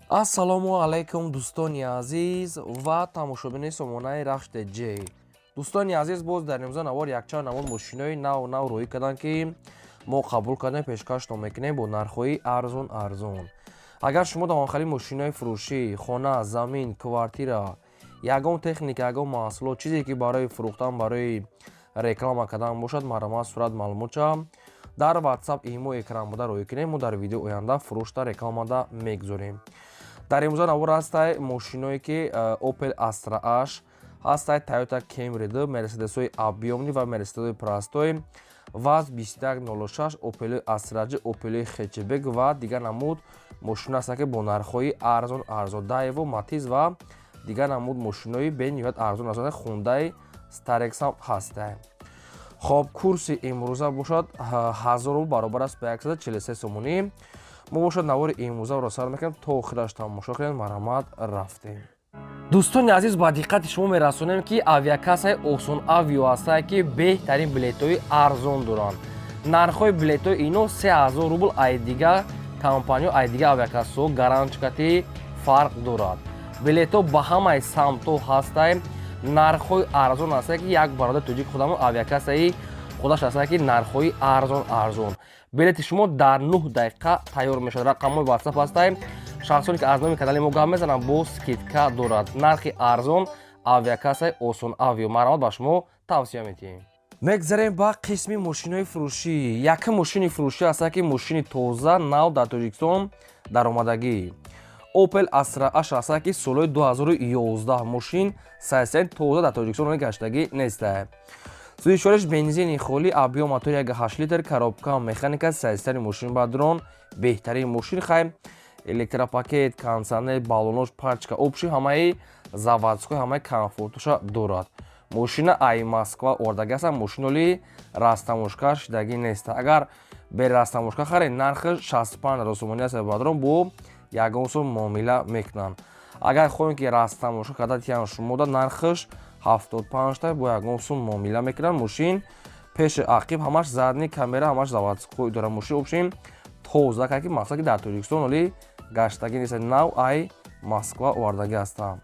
Ассалому алайкум, дӯстони азиз ва тамошобинони сомонаи Рахш ТЖ. Дӯстони азиз, боз дар имрӯза навор якчанд намуд мошинои нав нав роҳӣ карданд, ки мо қабул кардем, пешкаштон мекунем бо нархҳои арзон арзон. Агар шумо давонхали мошинои фурӯшӣ, хона, замин, квартира, ягон техника, ягон маҳсулот, чизе ки барои фурӯхтан, барои реклама кардан бошад, марҳамат, сурат, маълумотша дар WhatsApp, имо, экран буда роҳӣ кунем. Мо дар видео оянда фурӯшта, рекламада мегузорем. Дар имрӯза навор ҳастай мошиное ки Opel Astra H ҳастай, Toyota Camry 2, Мерседесҳои объёмный ва Мерседесҳои простой, ВАЗ 2106, Opel Astra J, Opel хэтчбек ва дигар намуд мошино ҳастанд, ки бо нархҳои арзон арзон, Daewoo Matiz ва дигар намуд мошинои бениҳоят арзон арзон, Hyundai Starex ҳам ҳастай. Хоб, курси имрӯза бошад 1000 рубл баробар аст ба 143 сомонӣ. Мо бошад навори имрӯзаро сар мекунем, то охираш тамошо кунем. Марҳамат, рафтем. Дӯстони азиз, ба диққати шумо мерасонем, ки авиакассаи Осон Авио ҳастае, ки беҳтарин билетҳои арзон доранд. Нархҳои билетҳои ино 3000 рубл ай дигар компаниё, ай дигар авиакассаҳо гаранчикати фарқ дорад. Билетҳо ба ҳамаи самтҳо ҳастай, нархҳои арзон ҳастае, ки як бародари тоҷики худамон авиакассаи худаш ҳастае, ки нархҳои арзон арзон. Билети шумо дар 9 дақиқа тайёр мешавад. Рақамҳои WhatsApp ҳастай. Шахсоне ки аз номи канали мо гап мезананд, бо скидка дорад. Нархи арзон, авиакассаи Осон Авио, марҳамат, ба шумо тавсия медиҳем. Мегзарем ба қисми мошинои фурӯшӣ. Якум мошини фурӯшӣ ҳаста, ки мошини тоза, нав, дар Тоҷикистон даромадагӣ, Opel Astra H ҳаста, ки солҳои 2011, мошин сайсен тоза, дар Тоҷикистон гаштагӣ неста. Сӯзишвориш бензини холӣ, объём мотор 1,8 литр, коробка механика, сайстани мошин бадрон беҳтарин мошин. Хай, электропакет, кондитсионер, баллонош, пачка, общий ҳамаи заводской, ҳамаи комфортуша дорад. Мошина ай Москва овардаги аста. Мошиноли растаможка шидагӣ нест. Агар бе растаможка харед, нархи 65 000 сомонӣ аст, бадрон, бо ягон сум муомила мекунанд. Агар хоҳем, ки растаможка карда тиям шумода, нархаш 75 та, бо ягон сум муомила мекунанд. Мошин пеши ақиб ҳамаш задний камера, ҳамаш заводской дорад. Мошин общем тоза ки мақсад ки дар Тоҷикистон оли гаштагӣ нест, нав ай Москва овардагӣ ҳастанд.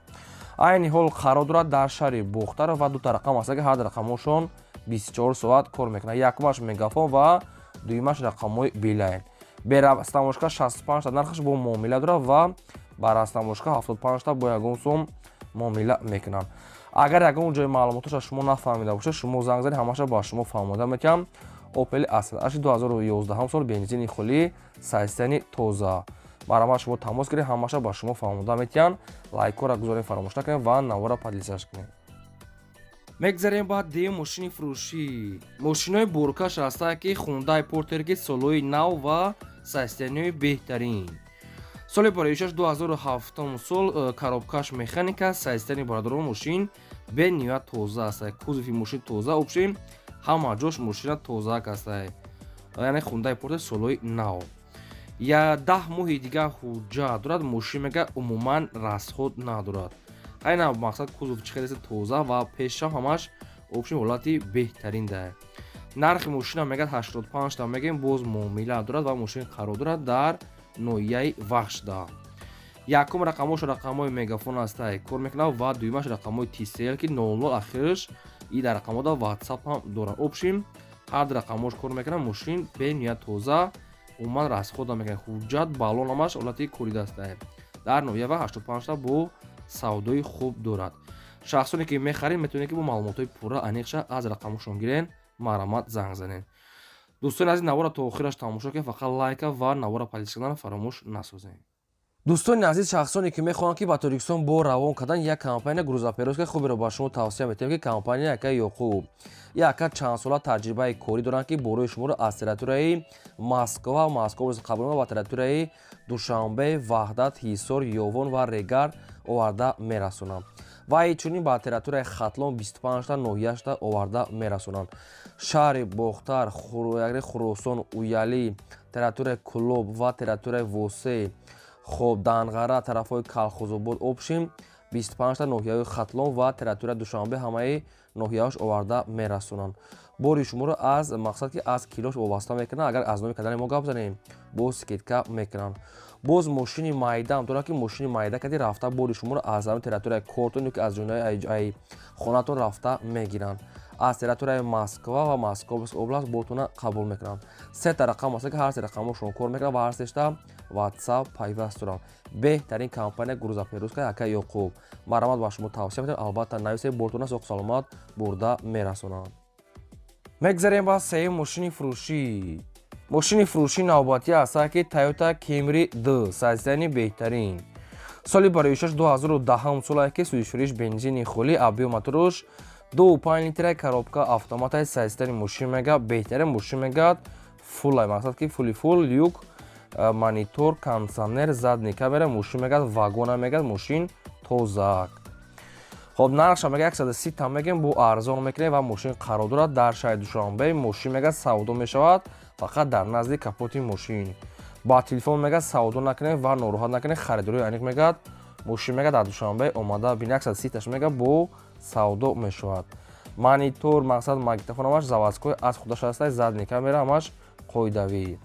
Айни ҳол қарор дорад дар шаҳри Бохтар ва дута рақам аст, ки ҳар рақамҳошон 24 соат кор мекунад. Якумаш Мегафон ва дуюмаш рақамҳои Билайн. Бе растаможка 65 та нархаш, бо муомила дорад ва ба растаможка 75 та, бо ягон сум муомила мекунанд. Агар ягон ҷои маълумотоша шумо нафаҳмида бошед, шумо занг занед, ҳамаша ба шумо фаҳмода метиҳам. Opel Astra H 2011 сол, бензини холӣ, сайстани тоза. Марҳамат, шумо тамос гиред, ҳамаша ба шумо фаҳмода метиҳанд. Лайкҳоро гузорем, фаромӯш накунед ва навора поделиться кунед. Мегзарем ба дуюм мошини фурӯшӣ. Мошинои боркаш ҳастанд, ки Хундай Портер, ки солҳои нав ва состоянияи беҳтарин, соли бароишаш 2007 сол, коробкаш механика, состояние, бародарон, мошин бениҳоят тоза аст, кузови мошин тоза, общем ҳама ҷош мошина тозаак аст. Яъне Хундай Портер солҳои нав, я 10 моҳи дигар ҳуҷҷат дорад. Мошин мега умуман расход надорад. Айна мақсад кузов чӣ хелест, тоза ва пешам ҳамаш общем ҳолати беҳтарин да. Нархи мошина мегӯяд 85 та мегӯем, боз муомила дорад ва мошин қарор дорад дар ноҳияи Вахшда. Якум рақамҳош рақамҳои Мегафон ҳастай, кор мекунад, ва дуюмаш рақамҳои Tcell, ки 00 ахираш, и дар рақамҳода WhatsApp ҳам дорад. Общем ҳар ду рақамҳош кор мекунад. Мошин бениҳоят тоза, умуман расход намекунад, ҳуҷҷат, баллон ҳамаш ҳолати коридаста. Дар ноҳия ва 85 та бо савдои хуб дорад. Шахсоне ки мехаред, метавонед, ки бо маълумотҳои пурра, аниқша аз рақамҳошон гирен. Марҳамат, занг занед. Дӯстони азиз, навора то охираш тамошо кунед, фақат лайка ва навора поделиться карданро фаромӯш насозед. Дӯстони азиз, шахсоне ки мехоҳанд, ки ба Тоҷикистон бо равон кардан, як компания грузоперевозка хуберо ба шумо тавсия метиҳем, ки компания яка Ёқуб. Яка чандсола таҷрибаи корӣ доранд, ки борои шуморо аз территорияи Москва, Москва қабул ва территорияи Душанбе, Ваҳдат, Ҳисор, Ёвон ва Регар оварда мерасонанд ва инчунин ба территорияи Хатлон 25та ноҳияшта оварда мерасонанд. Шаҳри Бохтар, Хуросон, Уялӣ, территорияи Кӯлоб ва территорияи Восе, хоб, Данғара, тарафҳои Калхозобод, общем 25та ноҳияҳои Хатлон ва территорияи Душанбе, ҳамаи ноҳияҳош оварда мерасонанд. Бори шуморо аз мақсад ки аз килош вобаста мекунанд. Агар аз номи канали мо гап занем, бо скидка мекунанд. Боз мошини майдаам дорад, ки мошини майда кади рафта бори шуморо аз ҳамин территорияи кортон ё ки аз ҷонаи хонатон рафта мегиранд. Аз территорияи Москва ва Московский область бортона қабул мекунанд. Сета рақам аст, ки ҳар се рақамошон кор мекунанд ва ҳар сешта WhatsApp пайваст доранд. Беҳтарин компания грузоперевозка ака Ёқуб. Марҳамат, ба шумо тавсия медиҳам, албатта нависед, бортона соғ саломат бурда мерасонанд. Мегзарем ба сеюм мошини фурӯшӣ. Мошини фурӯшӣ навбатӣ аст, ки Toyota Camry 2 состояние беҳтарин. Соли бароишаш 2010 солае, ки сӯзишвориш бензини холӣ, объём моторуш 2,5 литра, коробка автоматаи. Состояние мошин мега беҳтарин, мошин мегад фулай, мақсад ки фули фул, люк, монитор, кондиционер, задний камера, мошин мегад вагона мегад, мошин тозак. Хоб, нархша мега 130 та мегем, бо арзон мекунем ва мошин қарор дорад дар шаҳри Душанбе. Мошин мегад савдо мешавад фақат дар назди капоти мошин. Ба телефон мегад савдо накунем ва нороҳат накунем харидории аниқ. Мегад мошин мегад дар Душанбе омада бин, 130 таш мега бо савдо мешавад. Монитор, мақсад магнитофон ҳамаш заводской, аз худаш аста, задний камера ҳамаш қоидавӣ.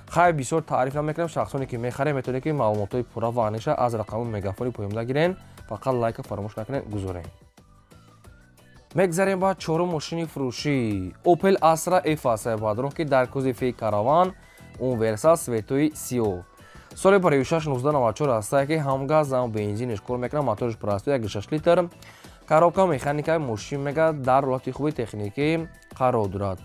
Хай, бисёр таъриф намекунем. Шахсоне ки мехарем, метавонед ки маълумотҳои пурра ва аниша аз рақами мегафони поёнда гирен. Фақат лайка фаромӯш накунед, гузорем. Мегзарем ба чорум мошини фурӯшӣ. Opel Astra F аст, бадрон, ки дар кузови караван, универсал, цветои сиёҳ. Соли бароишаш 1994 аста, ки ҳам газ, ҳам бензинеш кор мекунад, моторш простой, 1,6 литр, коробка механика. Мошин мега дар ҳолати хуби техникӣ қарор дорад.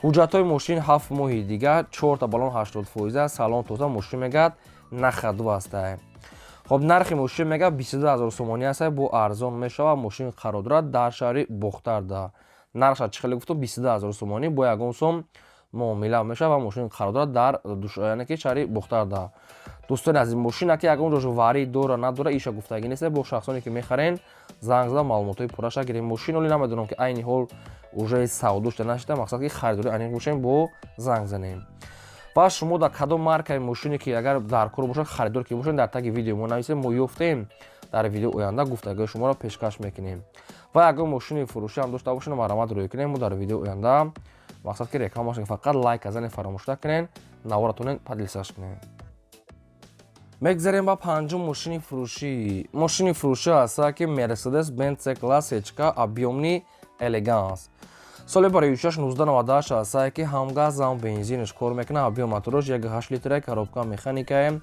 Ҳуҷҷатҳои мошин 7 моҳи дигар, чорта баллон 80%, салон тоза, мошин мегад на ходу аста. Хоб, нархи мошин мега 22 ҳазор сомонӣ аста, бо арзон мешавад. Мошин қарор дорад дар шаҳри Бохтарда. Нархша чӣ хеле гуфтум, 22 ҳазор сомонӣ, бо ягон сом муомила мешавад ва мошин қарор дорад дар яъне ки шаҳри Бохтарда. Дӯстони азиз, мошина ки ягон ҷош варӣ дора, надора, иша гуфтагӣ нест. Бо шахсоне ки мехарен, занг зада маълумотҳои пурраша гирем. Мошин оли намедонам, ки айни ҳол уже савдо шуда нашуда, мақсад ки харидорӣ аниқ бошем, бо занг занем. Ва шумо дар кадом маркаи мошине ки агар дар кор бошад, харидор ки бошед, дар таги видео мо нависем, мо ёфтем, дар видео оянда гуфтагои шуморо пешкаш мекунем. Ва ягон мошини фурӯшӣ ҳам дошта бошед, марҳамат, рӯй кунем, мо дар видео оянда мақсад ки реклама бошад. Фақат лайк азане фаромӯш накунед, наворатонен поделиться кунед. Мегзарем ба панҷум мошини фурӯшӣ. Мошини фурӯшӣ аста, ки Мерседес Бенц C класс ечка, объёмный, элеганс. Соли бароишаш 1998 аста, ки ҳам газ, ҳам бензинаш кор мекунад, объём мотораш 1,8 литра, коробка механикае.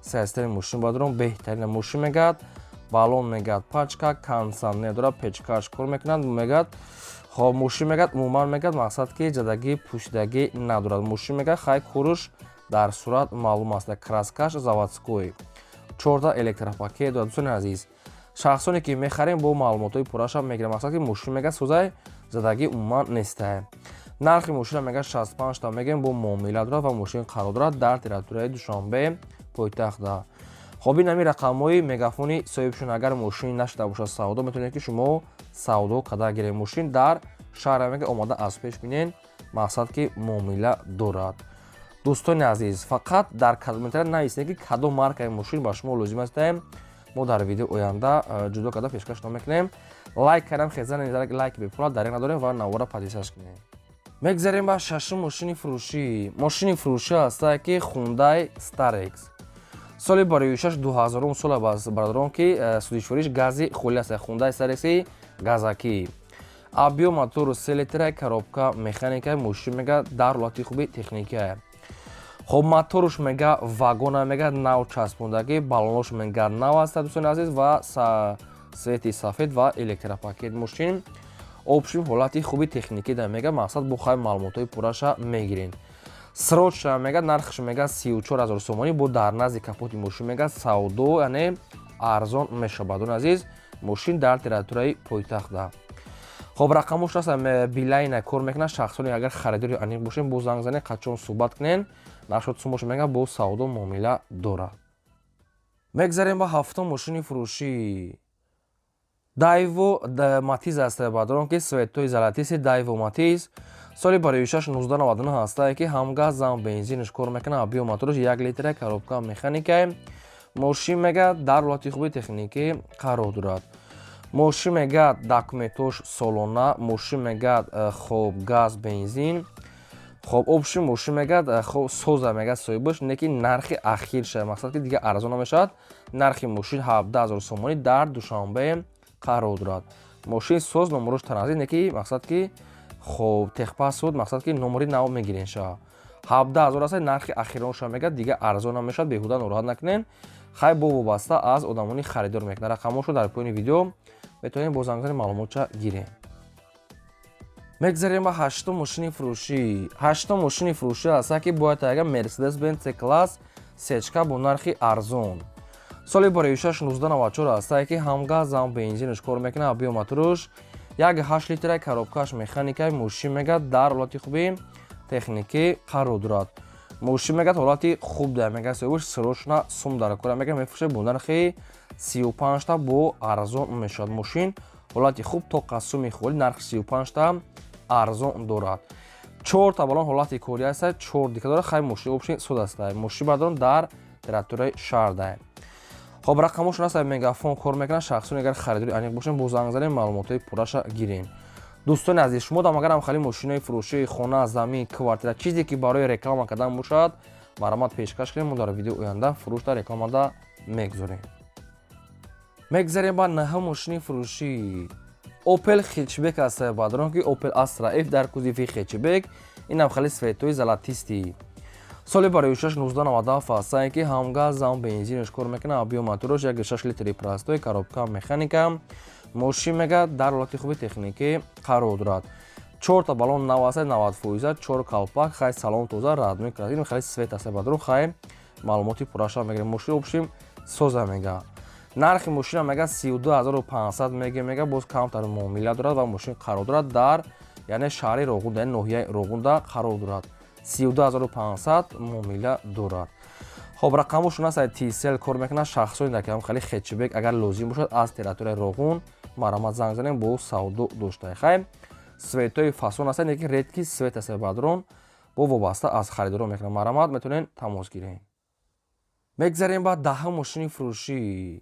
Состояние мошин бадрон беҳтарина. Мошин мегад баллон мегад пачка, кондиционер дорад, печкаш кор мекунад мегад. Хоб, мошин мегад умуман мегад мақсад ки задагӣ, пӯшидагӣ надорад. Мошин мегад хай куруш дар сурат маълум аст, краскаш заводской, чорта электропакет дорад. Дӯстони азиз, шахсоне ки мехарем, бо маълумотҳои пурраша мегирем. Мақсад ки мошин мегад созай, задагӣ умуман нестае. Нархи мошина мегад 65 та мегем, бо муомила дорад ва мошин қарор дорад дар территорияи Душанбе, пойтахта. Хоб, ин ҳамин рақамҳои мегафони соҳибшон. Агар мошин нашуда бошад савдо, метавонед ки шумо савдо карда гиред. Мошин дар шаҳр мега, омода аз пеш бинен, мақсад ки муомила дорад. Дӯстони азиз, фақат дар комментария нависед, ки кадом маркаи мошин ба шумо лозим аст, мо дар видео оянда ҷудо карда пешкаш мекунем. Лайк кардам хезан, лайк бепула дареқ надорем ва навора поделиться кунем. Мегзарем ба шашум мошини фурӯшӣ. Мошини фурӯшӣ ҳаста, ки Хундай Starex, соли бароишаш 2000 сола, бародарон, ки сӯзишвориш гази холӣ аст. Хундай Старекси газакӣ, объём мотору 3 литра, коробка механика. Мошин мега дар ҳолати хуби техникия. Хоб, моторуш мега вагона, мега нав часпондагӣ, баллонош мега нав аст, дӯстони азиз, ва цвети сафед ва электропакет. Мошин общем ҳолати хуби техникӣ да мега, мақсад бо хай маълумотҳои пурраша мегирен. Срочно мега нархш мега 34 000 сомонӣ, бо дар назди капоти мошин мега савдо, яъне арзон мешавад. Дӯстони азиз, мошин дар территорияи пойтахта. Хоб, рақамош аст, Билайна кор мекунад. Шахсоне агар харидори аниқ бошем, бо занг занед, қачон суҳбат кунен, нархшо сумош мега бо савдо муомила дорад. Мегзарем ба ҳафтум мошини фурӯшӣ. Дайво Матиз аст, баъдорон, ки цветои золотистый. Дайво Матиз, соли бароишаш 1999 ҳастае, ки ҳам газ, ҳам бензинаш кор мекунад, объём мотораш 1 литра, коробка механикае. Мошин мега дар ҳолати хуби техникӣ қарор дорад. Мошин мега документош солона. Мошин мега хоб газ, бензин. Хоб, общий мошин мегад, хоб, соза мегад соҳибаш, не ки нархи ахирша, мақсад ки дига арзон намешавад. Нархи мошин 17 000 сомонӣ, дар Душанбе қарор дорад. Мошин соз, номерош транзит, не ки мақсад ки хоб, техпаспорт, мақсад ки номери нав мегирен ша. 17 000 аст нархи ахиронша, мегад, дига арзон намешавад, беҳуда нороҳат накунен. Хай, бо вобаста аз одамони харидор мекунад. Рақамошо дар поёни видео метавонем бо занг зани маълумотша гирем. Мегзарем ба ҳаштум мошини фурӯшӣ. Ҳаштум мошини фурӯшӣ аста, ки бояд таяга Мерседес Бенц С класс сечка бо нархи арзон. Соли бароишаш 1994 астае, ки ҳам газ, ҳам бензинаш кор мекунад. Объём моторуш 1,8 литра, коробкаш механика. Мошин мегад, дар ҳолати хуби техникӣ қарор дорад. Мошин мегад, ҳолати хуб да мегад соҳибаш, срочно сум дар кора мегад, мефурӯшад бо нархи 35-та, бо арзон мешавад. Мошин ҳолати хуб, то суми холи, нархи 35-та арзон дорад. Чорта балон ҳолати корӣ аста, чор дика дорад. Хай, мошин общий соз аста. Мошин бардорон дар территорияи шаҳр да. Хоб, рақамошон аст, Мегафон кор мекунад. Шахсоне агар харидори аниқ бошем, бо занг занем, маълумотҳои пурраша гирем. Дӯстони азиз, шумо дам агарам хали мошинои фурӯшии хона, замин, квартира, чизе ки барои реклама кардан бошад, марҳамат, пешкаш кунем, мо дар видеои оянда фурӯш дар рекламада мегузорем. Мегзарем ба наҳум мошини фурӯшӣ. Опел хетчбек аст, бадрон ки Опел Астра Ф дар кузови хетчбек, инам хали цветои золотистый. Соли бароишаш 1997 астае, ки ҳам газ, ҳам бензинаш кор мекунад. Объём мотораш 1,6 литри простой, коробка механика. Мошин мегад, дар ҳолати хуби техникӣ қарор дорад. Чорта балон нав аст, 90%, чор калпак. Хай, салон тоза, родной, красивый, хеле цвет аст, бадрон. Хай, маълумоти пурраша мегирем. Мошин общем соза мега. Нархи мошина мега 32 500 мега, боз камтар муомила дорад ва мошин қарор дорад дар, яъне, шаҳри Роғунда, яъне ноҳияи Роғунда қарор дорад. 32 500 муомила дорад. Хоб, рақамошон аст, Тисел кор мекунад. Шахсоне ки хеле хетчбек агар лозим бошад, аз территорияи Роғун марҳамат, занг занем, бо савдо дошта. Хай, цветои фасон аст, лекин редкий цвет аст, бадрон, бо вобаста аз харидорон мекунад. Марҳамат, метавонед тамос гирем. Мегзарем ба даҳум мошини фурӯшӣ.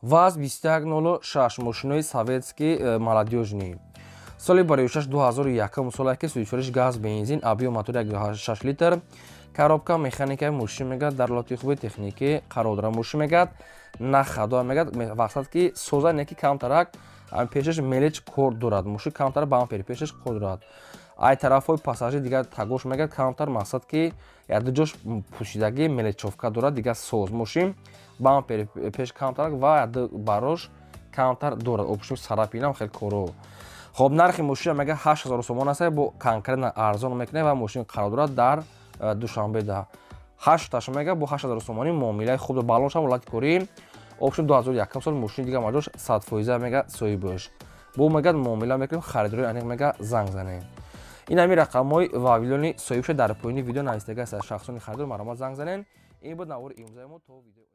ВАЗ 2106, мошинои советский, молодёжный. Соли бароишаш 2001 соле, ки сӯзишвориш газ, бензин, объём мотор 1,6 литр, коробка механика. Мошин мегад, дар ҳолати хуби техникӣ қарор дорад. Мошин мегад, на хадо мегад, мақсад ки соза, не ки камтарак пешаш мелочь кор дорад. Мошин камтар бампери пешаш кор дорад, ай тарафҳои пассажир дигар тагош мегад, камтар, мақсад ки якду ҷош пӯшидагӣ, мелочёвка дорад. Дигар соз мошин, бампери пеш камтарак ва якду барош камтар дорад. Общем, царапинам хеле коро. Хоб, нархи мошина мега 8000 сомон аст, бо конкретно арзон мекунад ва мошин қарор дорад дар Душанбеда. Ҳашташ мега бо 8000 сомонӣ муомилаи хуб, балонша ҳолати корӣ. Общем, 2001 сол мошини, дига маҷош 100% мега соҳибаш. Бо мега муомила мекунем, харидори аниқ мега занг занем. Ин ҳамин рақамҳои вавилони соҳибша дар поёни видео навистага аст. Шахсони харидор марҳамат, занг занен. Ин буд навори имрӯзаи мо. То видео.